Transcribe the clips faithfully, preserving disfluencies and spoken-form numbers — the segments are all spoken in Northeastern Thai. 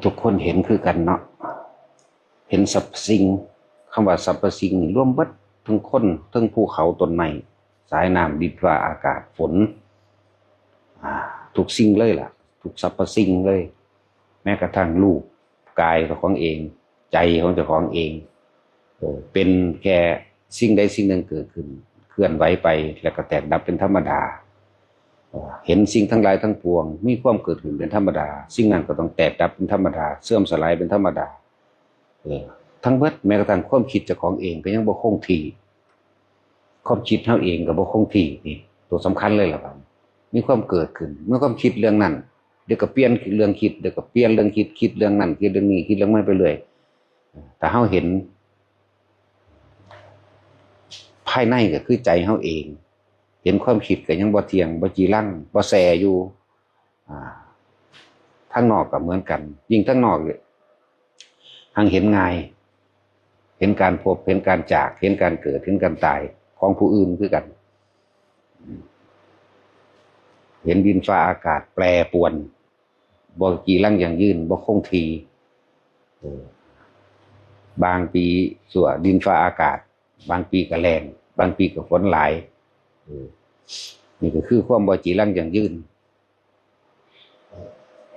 ทุกๆคนเห็นคือกันเนาะ เห็นสรรพสิ่ง คำว่าสรรพสิ่งนี่รวมเบิด ทั้งคน ทั้งภูเขา ต้นไม้ สายน้ำ ดินฟ้าอากาศ ฝน อ่า ทุกสิ่งเลยล่ะ ทุกสรรพสิ่งเลย แม้กระทั่งรูปกายของเอง ใจของเจ้าของเอง เออ เป็นแค่สิ่งใดสิ่งหนึ่งเกิดขึ้น เคลื่อนไหวไป แล้วก็แตกดับเป็นธรรมดา เอ่อ เห็นสิ่งทั้งหลายทั้งปวง มีความเกิดขึ้นเป็นธรรมดา สิ่งนั้นก็ต้องแตกดับเป็นธรรมดา เสื่อมสลายเป็นธรรมดา เออ ทั้งเบิด แม้กระทั่งความคิดเจ้าของเองก็ยังบ่คงที่ ความคิดเฮาเองก็บ่คงที่ นี่ ตัวสำคัญเลยล่ะครับ มีความเกิดขึ้น เมื่อความคิดเรื่องนั้น เดี๋ยวก็เปลี่ยนเรื่องคิด เดี๋ยวก็เปลี่ยนเรื่องคิด คิดเรื่องนั้น คิดเรื่องนี้ คิดเรื่องใหม่ไปเรื่อย ถ้าเฮาเห็น ภายในก็คือใจเฮาเอง เห็นความคิดก็ยังบ่เที่ยง บ่จีรัง บ่แซ่อยู่ อ่า ทางนอกก็เหมือนกัน ยิ่งทางนอกเนี่ย หังเห็นง่าย เห็นการพบ เห็นการจาก เห็นการเกิด เห็นการตายของผู้อื่นคือกัน เห็นดินฟ้าอากาศแปรปรวน บ่จีรังยั่งยืน บ่คงที่ เออ บางปีสั่วดินฟ้าอากาศ บางปีก็แล้ง บางปีก็ฝนหลาย เออ นี่ก็คือความบ่จีรังยั่งยืน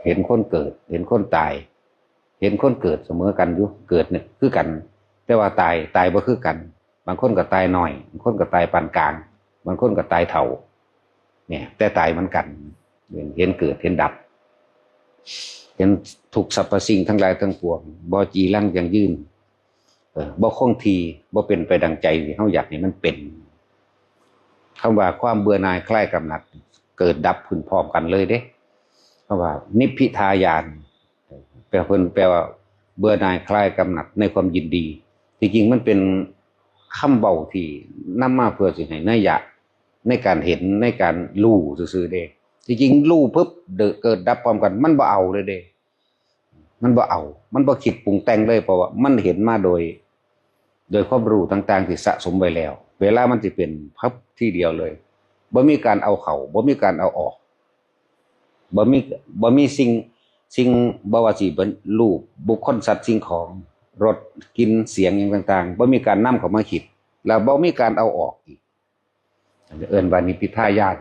เห็นคนเกิด เห็นคนตาย เห็นคนเกิดเสมอกันอยู่ เกิดเนี่ยคือกัน แต่ว่าตาย ตายบ่คือกัน บางคนก็ตายน้อย บางคนก็ตายปานกลาง บางคนก็ตายเฒ่า เนี่ย แต่ตายเหมือนกัน เห็นเกิด เห็นดับ เห็นทุกสรรพสิ่งทั้งหลายทั้งปวง บ่จีรังยั่งยืน เออ บ่คงที่ บ่เป็นไปดังใจที่เฮาอยากให้มันเป็น คำว่าความเบื่อหน่ายคลายกำหนัด เกิดดับขึ้นพร้อมกันเลยเด้ คำว่านิพพิทาญาณ แปลเพิ่นแปลว่าเบื่อหน่ายคลายกำหนัดในความยินดี ที่จริงมันเป็นคำเว้าที่นำมาเพื่อสิให้นัยยะในการเห็น ในการรู้ซื่อๆเด้ ที่จริงรู้ปุ๊บเดอะเกิดดับพร้อมกัน มันบ่เอาเลยเด้ มันบ่เอา มันบ่คิดปรุงแต่งเลย เพราะว่ามันเห็นมาโดย โดยความรู้ต่างๆที่สะสมไว้แล้ว เวลามันสิเป็นพับทีเดียวเลย บ่มีการเอาเข้า บ่มีการเอาออก บ่มี บ่มีสิ่ง สิ่ง บ่ว่าสิเป็นรูป บุคคล สัตว์ สิ่งของ รส กลิ่น เสียง หยังต่างๆ บ่มีการนำเข้ามาคิด แล้วบ่มีการเอาออกอีก เอิ้นว่านิพพิทาญาณ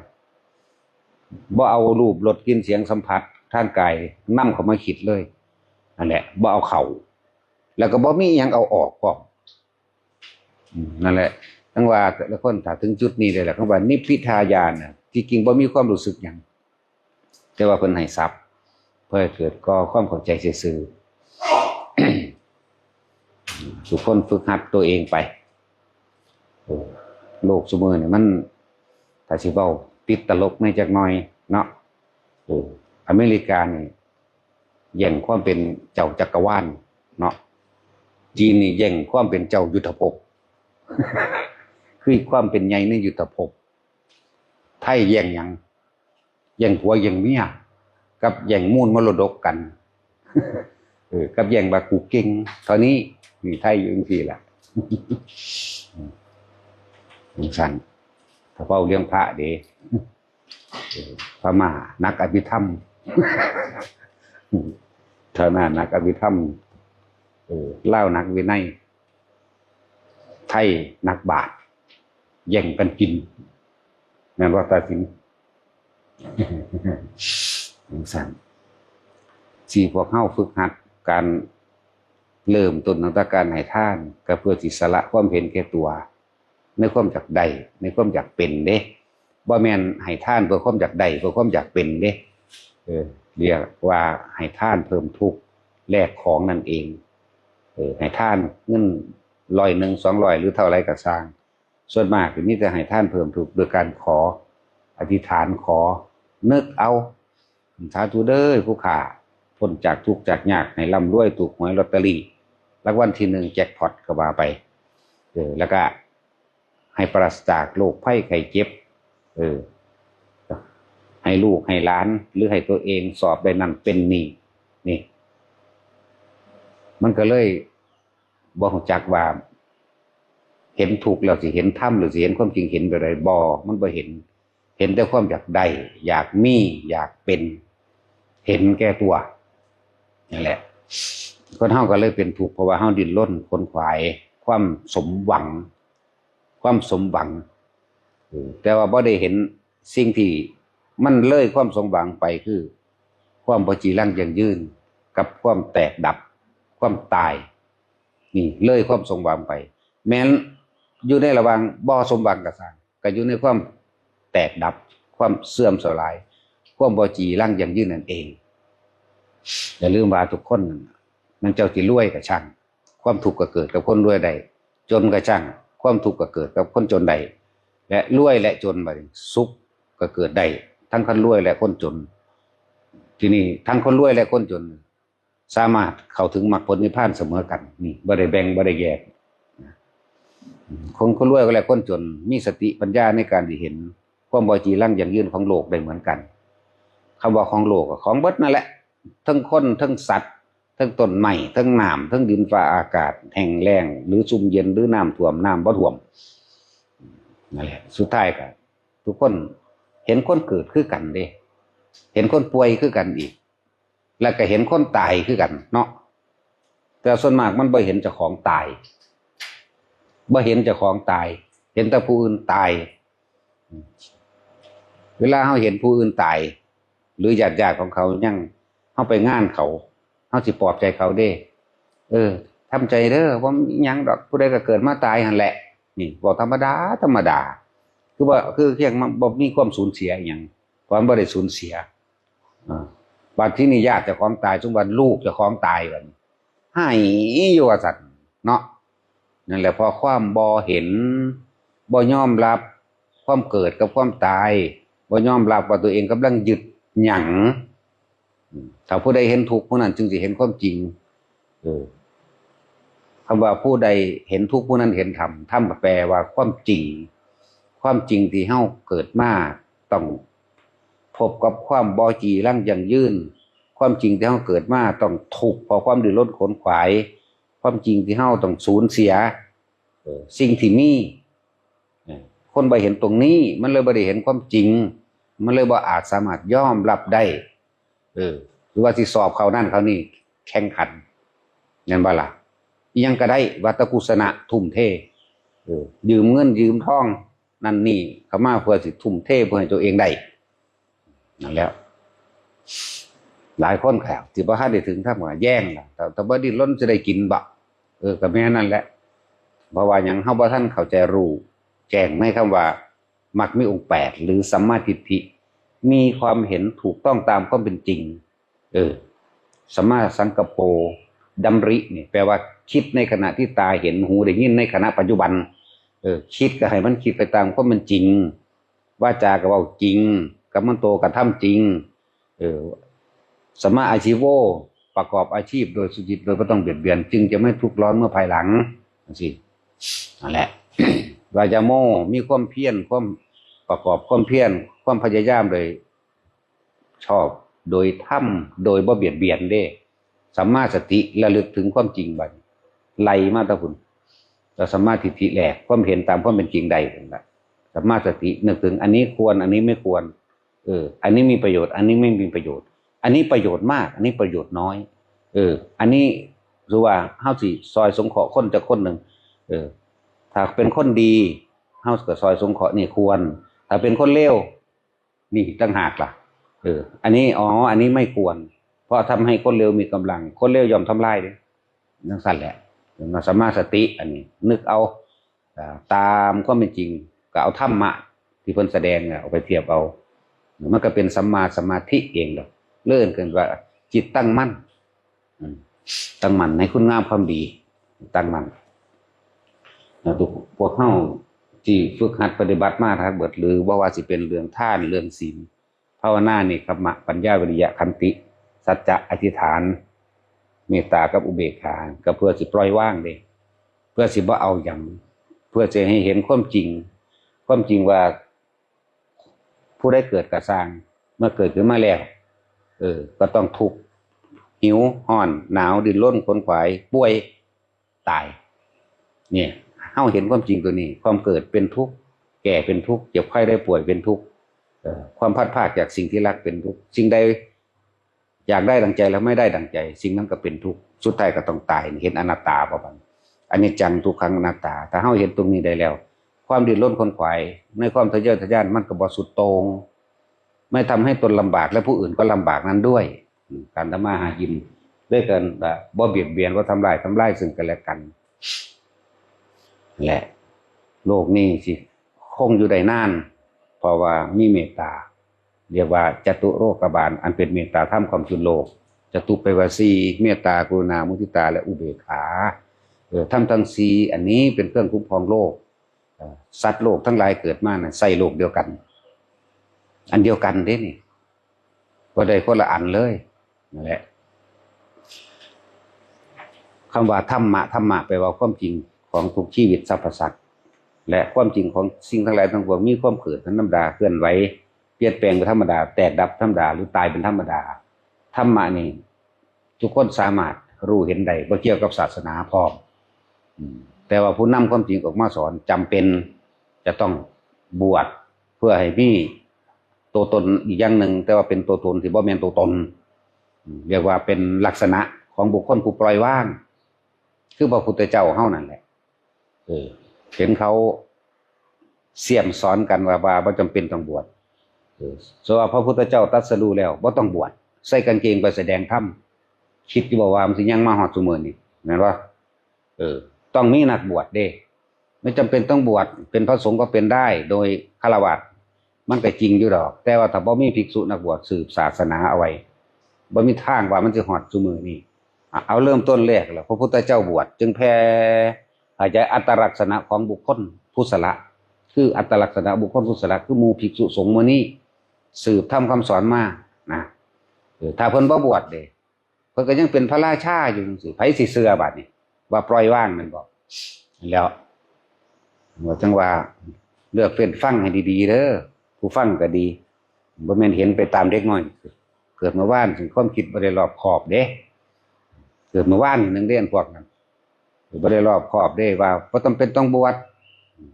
บ่เอารูป รส กลิ่น เสียง สัมผัสทางกายนำเข้ามาคิดเลย นั่นแหละ บ่เอาเข้า แล้วก็บ่มีอิหยังเอาออกพร้อม อืม นั่นแหละ จั่งว่าแต่ละคนถ้าถึงจุดนี้ได้แล้ว คำว่านิพพิทาญาณน่ะ ที่จริงบ่มีความรู้สึกหยัง แต่ว่าเพิ่นให้ศัพท์ เพื่อให้เกิดก่อความเข้าใจซื่อๆ ทุกคนฝึกหัดตัวเองไป เออ โลกซุมื้อนี่มัน ถ้าสิเว้าติดตลกแหน่จักหน่อยเนาะ เออ อเมริกานี่แย่งความเป็นเจ้าจักรวาลเนาะ จีนนี่แย่งความเป็นเจ้ายุทธภพ คือความเป็นใหญ่ในยุทธภพ ไทยแย่งหยัง แย่งผัวแย่งเมีย กับแย่งมูลมรดกกัน เออ กับแย่งว่ากูเก่ง เท่านี้ นี่ไทยอยู่จังซี่ล่ะ จังซั่น ถ้าเว้าเรื่องพระเด้ เออ พม่านักอภิธรรม พม่านักอภิธรรม เออ ลาวนักวินัย ไทยนักบาตร แย่งกันกิน แม่นว่าตาสิน จังซั่น สิพวกเฮาฝึกหัดการเริ่มต้นตั้งแต่การให้ทาน ก็เพื่อสิสละความเห็นแก่ตัว ในความอยากได้ ในความอยากเป็นเด้ บ่แม่นให้ทานเพื่อความอยากได้ เพื่อความอยากเป็นเด้ เออ เรียกว่าให้ทานเพิ่มทุกข์ แลกของนั่นเอง เออ ให้ทานเงินร้อยหนึ่ง สองร้อย หรือเท่าไรก็ซ่าง ส่วนมากสิมีแต่ให้ทานเพิ่มทุกข์โดยการขอ อธิษฐานขอ นึกเอา สาธุเด้อผู้ข้า พ้นจากทุกข์จากยาก ให้ร่ำรวยถูกหวยลอตเตอรี่ รางวัลที่หนึ่งแจ็คพอตก็ว่าไป เออ แล้วก็ให้ปราศจากโรคภัยไข้เจ็บ เออ ให้ลูกให้หลาน หรือให้ตัวเองสอบได้นั่นเป็นนี่ นี่ มันก็เลยบ่รู้จักว่า เห็นทุกข์แล้วสิเห็นธรรม หรือสิเห็นความจริง เห็นแบบใด บ่ มันบ่เห็น เห็นแต่ความอยากได้ อยากมี อยากเป็น เห็นแก่ตัว นั่นแหละ คนเฮาก็เลยเป็นทุกข์ เพราะว่าเฮาดิ้นรนขนขวายความสมหวัง ความสมหวัง เออ แต่ว่าบ่ได้เห็นสิ่งที่มันเลยความสมหวังไป คือความบ่จีรังยั่งยืน กับความแตกดับ ความตาย นี่เลยความสมหวังไป แม้นอยู่ในระหว่างบ่สมหวังก็ซ่าง ก็อยู่ในความแตกดับ ความเสื่อมสลาย ความบ่จีรังยั่งยืนนั่นเอง อย่าลืมว่าทุกคนนั่นน่ะ มันเจ้าสิรวยก็ช่าง ความทุกข์ก็เกิดกับคนรวยได้ จนก็ช่าง ความทุกข์ก็เกิดกับคนจนได้ และรวยและจนบัดนี้ สุขก็เกิดได้ ทั้งคนรวยและคนจน ทีนี้ทั้งคนรวยและคนจน สามารถเข้าถึงมรรคผลนิพพานเสมอกัน นี่บ่ได้แบ่งบ่ได้แยกนะ คนคนรวยก็และคนจนมีสติปัญญาในการที่เห็นความบ่จีรังยั่งยืนของโลกได้เหมือนกัน คำว่าของโลกก็ของเบิดนั่นแหละ ทั้งคนทั้งสัตว์ ทั้งต้นไม้ ทั้งน้ำ ทั้งดินฟ้าอากาศ แห้งแล้ง หรือซุ่มเย็น หรือน้ำท่วม น้ำบ่ท่วม นั่นแหละ สุดท้ายก็ทุกคนเห็นคนเกิดคือกันเด้ เห็นคนป่วยคือกันอีก แล้วก็เห็นคนตายคือกันเนาะ แต่ส่วนมากมันบ่เห็นเจ้าของตาย บ่เห็นเจ้าของตาย เห็นแต่ผู้อื่นตาย เวลาเฮาเห็นผู้อื่นตาย หรือญาติๆของเขายัง เฮาไปงานเขา เฮาสิปลอบใจเขาเด้ เออ ทำใจเด้อ บ่มีหยังดอก ผู้ใดก็เกิดมาตายหั่นแหละ นี่เว้าธรรมดา ธรรมดา คือว่า คือเพียงมันบ่มีความสูญเสียอิหยัง เพราะมันบ่ได้สูญเสีย อ่า บัดทีนี้ญาติเจ้าของตาย สมมุติว่าลูกเจ้าของตายบัดนี้ ไห้อยู่ว่าซั่นเนาะ นั่นแหละ เพราะความบ่เห็น บ่ยอมรับความเกิดกับความตาย บ่ยอมรับว่าตัวเองกำลังยึดหยัง อืม ถ้าผู้ใดเห็นทุกข์ ผู้นั้นจึงสิเห็นความจริง เออ คำว่าผู้ใดเห็นทุกข์ ผู้นั้นเห็นธรรม ธรรมก็แปลว่าความจริง ความจริงที่เฮาเกิดมาต้องพบกับความบ่จีรังยั่งยืน ความจริงที่เฮาเกิดมาต้องทุกข์เพราะความดิ้นรนขนขวาย ความจริงที่เฮาต้องสูญเสีย เออ สิ่งที่มี เออ คนบ่เห็นตรงนี้ มันเลยบ่ได้เห็นความจริง มันเลยบ่อาจสามารถยอมรับได้ เออ หรือว่าสิสอบเข้านั่นเข้านี่ แข่งขัน แม่นบ่ล่ะ อิหยังก็ได้ วัตตกุสนะ ทุ่มเท เออ ยืมเงินยืมทอง นั่นนี่เข้ามาเพื่อสิทุ่มเทเพื่อให้ตัวเองได้ นั่นแหละ หลายคนแถวที่บ่ทันได้ถึงธรรมก็แย่งล่ะ แต่ แต่บ่ดิ้นรนจะได้กินบ่ เออ ก็แม่นนั่นแหละ เพราะว่าหยัง เฮาบ่ทันเข้าใจรู้แจ้งในคำว่ามรรคมีองค์แปด หรือสัมมาทิฏฐิ มีความเห็นถูกต้องตามความเป็นจริง เออ สัมมาสังกัปโป ดำรินี่แปลว่าคิดในขณะที่ตาเห็น หูได้ยินในขณะปัจจุบัน เออ คิดก็ให้มันคิดไปตามความเป็นจริง วาจาก็เว้าจริง กัมมันโตกระทำจริง เออ สัมมาอาชีโว ประกอบอาชีพโดยสุจริต โดยบ่ต้องเบียดเบียน จึงจะไม่ทุกข์ร้อนเมื่อภายหลัง จั่งซี้ นั่นแหละ วายาโม มีความเพียร ความประกอบความเพียร ความพยายามโดยชอบ โดยธรรม โดยบ่เบียดเบียนเด้ สัมมาสติ ระลึกถึงความจริงบัดนี้ ไล่มาแต่พุ้น แล้วสัมมาทิฏฐิแหละ ความเห็นตามความเป็นจริงได้นั่นแหละ สัมมาสติ นึกถึงอันนี้ควร อันนี้ไม่ควร เออ อันนี้มีประโยชน์ อันนี้ไม่มีประโยชน์ อันนี้ประโยชน์มาก อันนี้ประโยชน์น้อย เออ อันนี้คือว่าเฮาสิซอยสงเคราะห์คนจักคนหนึ่ง เออ ถ้าเป็นคนดี เฮาก็ซอยสงเคราะห์นี่ควร ถ้าเป็นคนเลว นี่ต่างหากล่ะ เออ อันนี้ อ๋อ อันนี้ไม่ควร เพราะทำให้คนเลวมีกำลัง คนเลวย่อมทำลายเด้ จั่งซั้นแหละ สัมมาสติ อันนี้ นึกเอา อ่า ตามความเป็นจริง ก็เอาธรรมะที่เพิ่นแสดงน่ะ เอาไปเทียบเอา มันก็เป็นสัมมาสมาธิเองดอก เลื่อนกันว่าจิตตั้งมั่น อืม ตั้งมั่นในคุณงามความดี ตั้งมั่น แล้วทุกพวกเฮาที่ฝึกหัดปฏิบัติมาทั้งเบิด หรือบ่ว่าสิเป็นเรื่องทาน เรื่องศีล ภาวนา เนกขัมมะ ปัญญา วิริยะ ขันติ สัจจะ อธิษฐาน เมตตากับอุเบกขา ก็เพื่อสิปล่อยวางเด้ เพื่อสิบ่เอาหยัง เพื่อสิให้เห็นความจริง ความจริงว่า ผู้ใดเกิดก็ซ่าง เมื่อเกิดขึ้นมาแล้ว เออ ก็ต้องทุกข์ หิว ร้อน หนาว ดิ้นรน ขนขวาย ป่วย ตาย เนี่ย เฮาเห็นความจริงตัวนี้ ความเกิดเป็นทุกข์ แก่เป็นทุกข์ เจ็บไข้ได้ป่วยเป็นทุกข์ เอ่อ ความพลัดพรากจากสิ่งที่รักเป็นทุกข์ สิ่งใด อยากได้ดังใจแล้วไม่ได้ดังใจ สิ่งนั้นก็เป็นทุกข์ สุดท้ายก็ต้องตาย เห็นอนัตตาบ่บัดนี้ อนิจจัง ทุกขัง อนัตตา ถ้าเฮาเห็นตรงนี้ได้แล้ว ความดิ้นรนขวนขวายในความทะเยอทะยานมันก็บ่สุดโต่ง ไม่ทำให้ตนลำบากและผู้อื่นก็ลำบากนั้นด้วย อืม การทำมาหากินด้วยกัน อ่ะ บ่เบียดเบียน บ่ทำลาย ทำลายซึ่งกันและกัน และโลกนี้สิคงอยู่ได้นาน เพราะว่ามีเมตตา เรียกว่าจตุโลกบาล อันเป็นเมตตาธรรมความจุนโลก จตุแปลว่าสี่ เมตตา กรุณา มุทิตา และอุเบกขา เออ ธรรมทั้งสี่อันนี้เป็นเครื่องคุ้มครองโลก เอ่อ สัตว์โลกทั้งหลายเกิดมานะใส่โลกเดียวกัน อันเดียวกันเด้นี่ บ่ได้คนละอันเลย นั่นแหละ คำว่าธรรมะ ธรรมะแปลว่าความจริงของทุกชีวิตสรรพสัตว์ และความจริงของสิ่งทั้งหลายทั้งปวงมีความเกิดเป็นธรรมดา เคลื่อนไหว เปลี่ยนแปลงเป็นธรรมดา แตกดับธรรมดา หรือตายเป็นธรรมดา ธรรมะนี่ทุกคนสามารถรู้เห็นได้ บ่เกี่ยวกับศาสนาพร้อม อืม แต่ว่าผู้นำความจริงออกมาสอนจำเป็นจะต้องบวช เพื่อให้มีตัวตนอีกอย่างหนึ่ง แต่ว่าเป็นตัวตนที่บ่แม่นตัวตน อืม เรียกว่าเป็นลักษณะของบุคคลผู้ปล่อยวาง คือพระพุทธเจ้าเฮานั่นแหละ เออ เห็นเขาเสี่ยมสอนกันว่า ว่าบ่จำเป็นต้องบวช เออ ส่วนว่าพระพุทธเจ้าตรัสรู้แล้วบ่ต้องบวช ใส่กางเกงไปแสดงธรรม คิดอยู่บ่ว่ามันสิยังมาฮอดซุมื้อนี้ แม่นบ่ เออ ต้องมีนักบวชเด้ ไม่จำเป็นต้องบวช เป็นพระสงฆ์ก็เป็นได้ โดยฆราวาส มันก็จริงอยู่ดอก แต่ว่าถ้าบ่มีภิกษุนักบวชสืบศาสนาเอาไว้ บ่มีทางว่ามันสิฮอดซุมื้อนี้ อ่ะ เอาเริ่มต้นแรกแล้ว พระพุทธเจ้าบวช จึงแผ่ขยายอัตลักษณะของบุคคลผู้สละ คืออัตลักษณะบุคคลผู้สละ คือหมู่ภิกษุสงฆ์หมู่นี้ สืบธรรมคำสอนมา นะ เออ ถ้าเพิ่นบ่บวชเด้ เพิ่นก็ยังเป็นพระราชาอยู่จังซี้ ไผสิเชื่อบาดนี้ ว่าปล่อยวางแม่นบ่ แล้ว ว่าจั่งว่าเลือกเฟ้นฟังให้ดีๆเด้อ ผู้ฟังก็ดี บ่แม่นเห็นไปตามเด็กน้อย เกิดเมื่อวาน ความคิดบ่ได้รอบคอบเด้ เกิดเมื่อวานนี่หนึ่งเด้ พวกนั้น บ่ได้รอบคอบเด้ ว่าบ่จำเป็นต้องบวช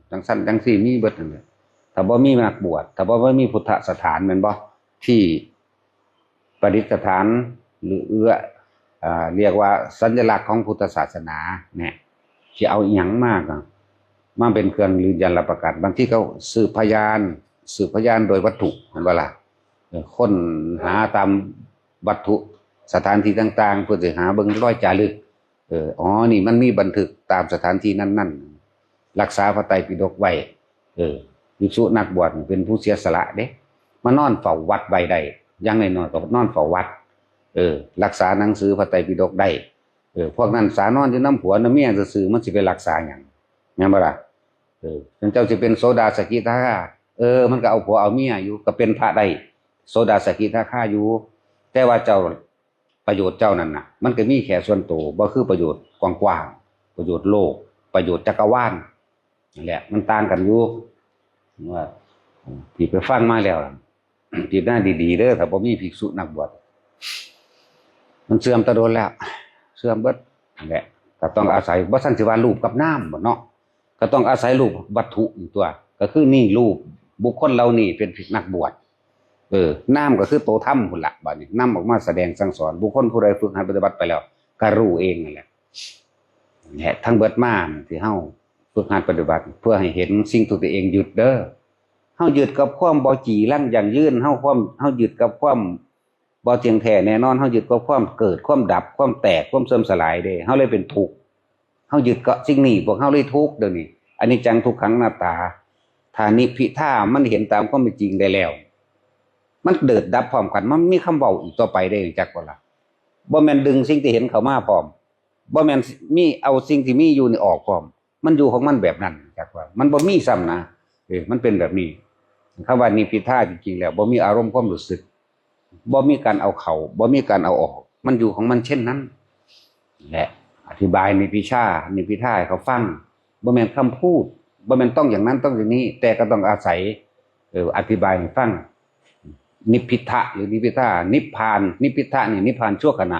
จั่งซั้นจั่งซี้ มีเบิดนั่นแหละ ถ้าบ่มีนักบวช ถ้าบ่ บ่มีพุทธสถานแม่นบ่ ที่ประดิษฐาน หรือเอื้อ อ่า เรียกว่าสัญลักษณ์ของพุทธศาสนาเนี่ย สิเอาอิหยังมาก็ มาเป็นเครื่องยืนยันรับประกัน บางทีเขาสืบพยาน สืบพยานโดยวัตถุ แม่นบ่ล่ะ เออ ค้นหาตามวัตถุ สถานที่ต่างๆ เพื่อสิหาเบิ่งรอยจารึก เออ อ๋อ นี่มันมีบันทึกตามสถานที่นั้นๆ รักษาพระไตรปิฎกไว้ เออ ภิกษุนักบวชเป็นผู้เสียสละเด้ มานอนเฝ้าวัดไว้ได้ อย่างน้อยๆก็นอนเฝ้าวัด เออ รักษาหนังสือพระไตรปิฎกได้ เออ พวกนั้นสานอนอยู่นำผัวนำเมียซื่อๆ มันสิไปรักษาหยัง แม่นบ่ล่ะ เออ เจ้าสิเป็นโสดาสกิทาคา เออ มันก็เอาผัวเอาเมียอยู่ ก็เป็นพระได้ โสดาสกิทาคาอยู่ แต่ว่าเจ้า ประโยชน์เจ้านั่นน่ะ มันก็มีแค่ส่วนตัว บ่คือประโยชน์กว้างๆ ประโยชน์โลก ประโยชน์จักรวาล นั่นแหละ มันต่างกันอยู่ ว่า ที่ไปฟังมาแล้ว พิจารณาดีๆเด้อ ถ้าบ่มีภิกษุนักบวช มันเสื่อมแต่โดนแล้ว เสื่อมเบิด นั่นแหละ ก็ต้องอาศัย บ่ซั้นสิว่ารูปกับนามบ่เนาะ ก็ต้องอาศัยรูปวัตถุอีกตัว ก็คือนี่รูปบุคคลเหล่านี้เป็นนักบวช เออ นามก็คือตัวธรรมพุ้นละ บัดนี้นำออกมาแสดงสั่งสอน บุคคลผู้ใดฝึกหัดปฏิบัติไปแล้ว ก็รู้เองนั่นแหละ และทั้งเบิดมาที่เฮาฝึกหัดปฏิบัติ เพื่อให้เห็นสิ่งที่ตัวเองยึดเด้อ เฮายึดกับความบ่จีรังยั่งยืน เฮาความ เฮายึดกับความบ่เที่ยงแท้แน่นอน เฮายึดกับความเกิด ความดับ ความแตก ความเสื่อมสลายเด้ เฮาเลยเป็นทุกข์ เฮายึดเกาะสิ่งนี้ พวกเฮาเลยทุกข์เดี๋ยวนี้ อนิจจัง ทุกขัง อนัตตา ถ้านิพพิทามันเห็นตามความเป็นจริงได้แล้ว มันเกิดดับพร้อมกัน มันมีคำเว้าอีกต่อไปได้ จักบ่ล่ะ บ่แม่นดึงสิ่งที่เห็นเข้ามาพร้อม บ่แม่นมีเอาสิ่งที่มีอยู่นี่ออกพร้อม มันอยู่ของมันแบบนั้น จักว่า มันบ่มีซ้ำนะ เออ มันเป็นแบบนี้ คำว่านิพพิทาจริงๆแล้ว บ่มีอารมณ์ความรู้สึก บ่มีการเอาเข้า บ่มีการเอาออก มันอยู่ของมันเช่นนั้น และอธิบายนิพพิชา นิพพิทาให้เขาฟัง บ่แม่นคำพูด บ่แม่นต้องอย่างนั้นต้องอย่างนี้ แต่ก็ต้องอาศัย เออ อธิบายให้ฟัง นิพพิทะหรือนิพพิทา นิพพาน นิพพิทะนี่นิพพานชั่วขณะ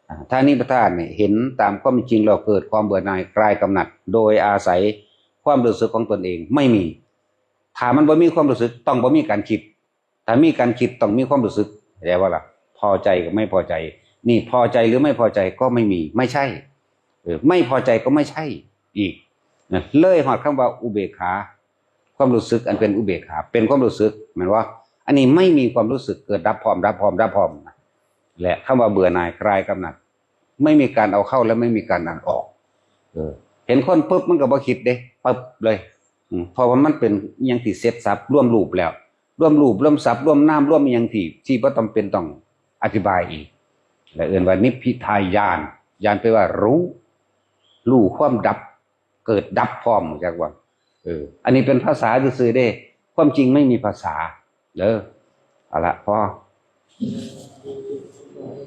อ่า ถ้านิพพิทาเนี่ยเห็นตามความเป็นจริงแล้วเกิดความเบื่อหน่ายคลายกำหนัด โดยอาศัยความรู้สึกของตนเองไม่มี ถ้ามันบ่มีความรู้สึก ต้องบ่มีการคิด ถ้ามีการคิด ต้องมีความรู้สึก เข้าใจบ่ล่ะ พอใจกับไม่พอใจ นี่พอใจหรือไม่พอใจก็ไม่มี ไม่ใช่ เออ ไม่พอใจก็ไม่ใช่อีกนะ เลยฮอดคำว่าอุเบกขา ความรู้สึกอันเป็นอุเบกขา เป็นความรู้สึก แม่นบ่ อันนี้ไม่มีความรู้สึก เกิดดับพร้อม ดับพร้อม ดับพร้อมนะ และคำว่าเบื่อหน่ายคลายกำหนัด ไม่มีการเอาเข้าและไม่มีการเอาออก เออ เห็นคนปุ๊บมันก็บ่คิดเด้ ปึ๊บเลย อืม เพราะว่ามันเป็นอิหยังที่เสร็จสรรพ รวมรูปแล้ว รวมรูป รวมสัพท์ รวมนาม รวมอิหยังที่ ที่บ่จำเป็นต้องอธิบายอีก และเอิ้นว่านิพพิทาญาณ ญาณแปลว่ารู้ รู้ความดับ เกิดดับพร้อม รู้จักบ่ เออ อันนี้เป็นภาษาซื่อๆเด้ ความจริงไม่มีภาษา เด้อ เอาละ พอ